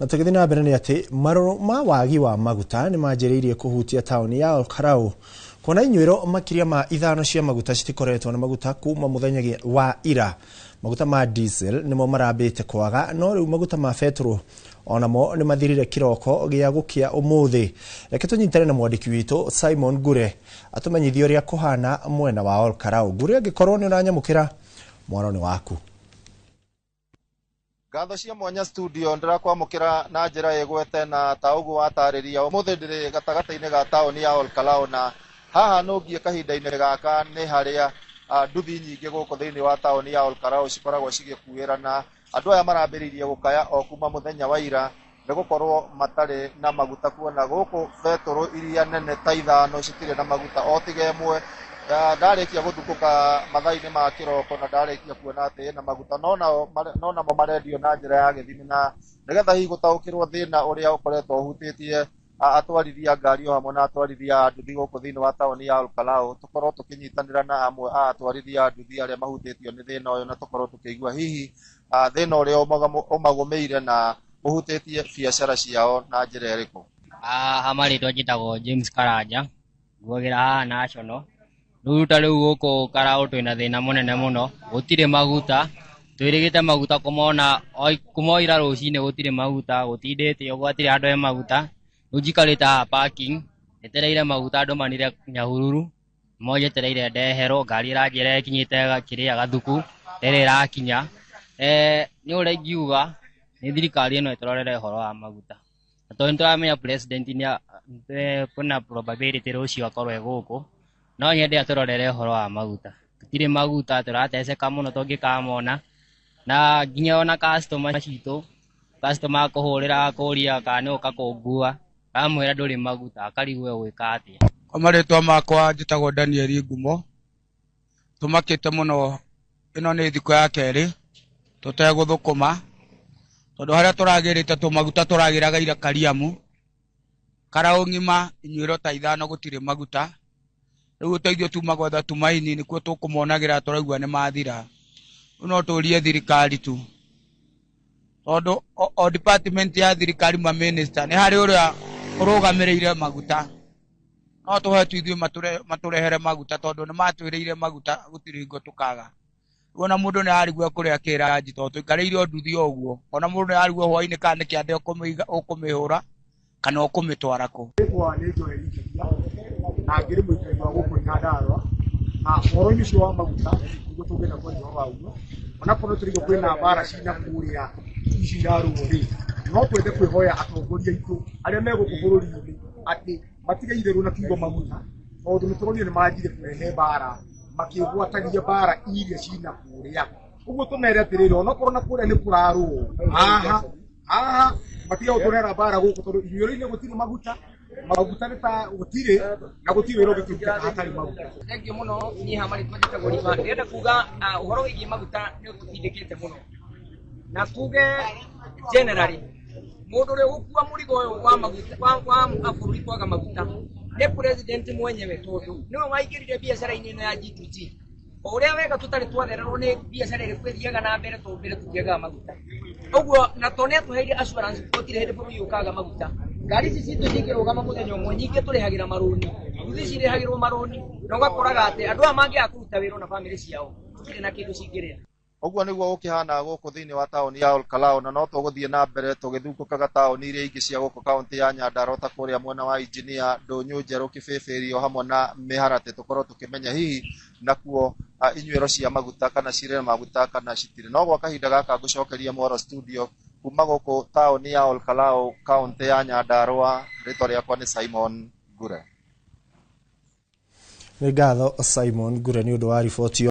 Na tũgĩthiĩ na mbere nĩ atĩ marũrũ ma wagi wa maguta nĩ manjĩrĩirie kũhutia taũni ya Olkalou, kuona inyuĩro makĩria ma 5 cia maguta citikoretwo na maguta kuma mũthenya wa ira. Maguta ma diesel nĩmo marambĩte kwaga, no rĩu maguta ma betũrũ onamo nĩ mathirire kĩroko gĩa gũkĩa ũmũthĩ. Reke tũnyitane na mwandĩki witũ Simon Ngure atũmenyithie ũrĩa kũhana mwena wa Olkalou. Ngure, angĩkorwo nĩ ũranyamũkĩra, mwaro nĩ waku. Ngatho cia mwanya studio, ndĩrakwamũkĩra na njĩra ĩgwete na ta ũguo watarĩria. Ũmũthĩ ndĩrĩ gatagatĩ-inĩ ga taũni ya Olkalou, na haha nũngiĩ kahinda-inĩ gaka nĩ harĩa nduthi nyingĩ gũkũ thĩinĩ wa taũni ya Olkalou cikoragwo cigĩkuĩra, na andũ aya marambĩrĩirie gũkaya o kuma mũthenya wa ira nĩ gũkorwo matarĩ na maguta, kuona gũkũ betũrũ iria nene ta 5 citirĩ na maguta o tiga ĩmwe. Ndarĩkia gũthukũka mathaa-inĩ ma kĩroko na ndarĩkia kuona atĩ ĩna maguta, no namo marendio na njĩra ya gĩthimi, na nĩgetha hihi gũtaũkĩrwo thĩna ũrĩa ũkoretwo ũhutĩtie atwarithia ngari o hamwe na atwarithia a nduthi gũkũ thĩinĩ wa taũni ya Olkalou, tũkorwo tũkĩnyitanĩra na amwe a atwarithia a nduthi arĩa mahutĩtio nĩ thĩna ũyũ, na tũkorwo tũkĩigua hihi thĩna ũrĩa ũmagũmĩire na ũhutĩtie biacara ciao na njĩra ĩrĩkũ. Haha marĩtwa njĩtagwo James Karanja, nguagĩra haha National. Rĩu ta rĩu gũkũ Karau twĩna thĩna mũnene mũno, gũtirĩ maguta, twĩrĩgĩte maguta kũmona kuma o ira rũcinĩ, gũtirĩ maguta, gũtindĩte ũguo, hatirĩ handũ he maguta. Rĩu njikarĩte haha parking njetereire maguta andũmanire Nyahururu, mo njetereire ndeherwo, ngari ĩranjĩra ĩkinyĩte kĩrĩa Gathuku, ndĩrĩ ĩrakinya. Nĩ ũrĩa ingiuga nĩ thirikari ĩno ĩtũrorere ũhoro wa maguta, na tondũ nĩtũramenya president nĩ kwĩna probability rũciũ akorwo e gũkũ, no nyende atũrorere ũhoro wa maguta. Tũtirĩ maguta, tũrateceka mũno tũngĩkamona, na nginya ona customer citũ, customer akũhũrĩra akũria kana nĩ ũka kũngua, amwĩra ndũrĩ maguta, akarigwo egwĩka atĩa. Kwa marĩtwa makwa njĩtagwo Daniel Ngumo. Tũmakĩte mũno, ĩno nĩ thikũ ya kerĩ tũtegũthũkũma, tondũ harĩa tũragĩrĩte tũmaguta tũragĩraga ira Kariamu Karau ng'ima inyuĩro ta 5 gũtirĩ maguta. Rĩu ũteithio tuma gwetha Tumaini nĩkuo tũkũmonagĩra, tũraigua nĩ mathira. Rĩu no tũrie thirikari tu, tondũ o department ya thirikari, ma minister, nĩ harĩ ũrĩa ũrũgamĩrĩire maguta, no tũhe tu ithuĩ matũrehere maguta, tondũ nĩ matwĩrĩire maguta gũtirĩ hingo tũkaga. Rĩu ona mũndũ nĩ arigwo kũrĩa kĩranji, tondũ tũikarĩire o nduthi o ũguo, ona mũndũ nĩ arigwo hwainĩ kana nĩ kĩande ũkũmĩhũra kana ũkũmĩtwara kũ. Rĩtwa nĩ Joel Njeria na ngĩrĩ mũikari wa gũkũ Nyandarũa, na ũhoro-inĩ ũcio wa maguta nĩguo tũngĩenda kwaria ũhoro wa guo. Onakorwo tũraigua kwĩna mbara cina kũrĩa ici irarũo rĩ, no twende kwĩhoya atongoria aitũ arĩa me gũkũ bũrũri-inĩ atĩ matige itherũ na kiugo maguta, tondũ nĩ tũronire nĩ manjire kũrehe mbara makĩgwatagia mbara iria cina kũrĩa. Ũguo tũmere atĩrĩrĩ, onakorwo na kũrĩa nĩ kũrarũo, haha haha matige gũtũrehera mbara gũkũ, tondũ inyuĩro-inĩ gũtirĩ maguta, maguta nĩ ta gũtirĩ, na gũtirĩ wĩra ũngĩkĩrutĩka hatarĩ maguta. Thank you mũno. Niĩ haha marĩtwa njĩtagwo Riba. Ndĩrenda kuga ũhoro wĩgiĩ maguta nĩ ũtũtindĩkĩte mũno, na tuge generally mũndũ ũrĩa ũgũkua mũrigo ũyũ wa maguta wa bũrũri kwaga maguta nĩ president mwenyewe, tondũ nĩwe waingĩrire biacara-inĩ ĩno ya G2G. O ũrĩa wega tũtarĩ twathererwo nĩ biacara ĩrĩkũ ĩthiaga na mbere, tondũ mbere tũtiagaga maguta ũguo, na to nĩ atũheire assurance gũtirĩ hĩndĩ bũrũri ũkaga maguta. Ngari ici citũ cingĩrũgama mũthenya ũmwe, nyingĩ tũrĩhagĩra marũni, nduthi cirĩhagĩrwo marũni, na ũgakoraga atĩ andũ aya mangĩaga kũruta wĩra na bamĩrĩ ciao citirĩ na kĩndũ cingĩrĩa. Ũguo nĩguo gũkĩhana gũkũ thĩinĩ wa taũni ya Olkalou, na no tũgũthiĩ na mbere tũgĩthungũkaga taũni iria ingĩ cia gũkũ kaũntĩ ya Nyandarua, ta kũrĩa mwena wa Injinia, Ndũnyũ Njerũ, Kĩbĩbĩri o hamwe na Mĩharatĩ, tũkorwo tũkĩmenya hihi nakuo inyuĩro cia maguta kana cirĩ na maguta kana citirĩ. No gwa kahinda gaka ngũcokeria mwaro studio kuma gũkũ taũni ya Olkalou, kaũntĩ ya Nyandarua. Rĩtwa rĩakwa nĩ Simon Ngure. Nĩ ngatho Simon Ngure nĩ ũndũ wa riboti.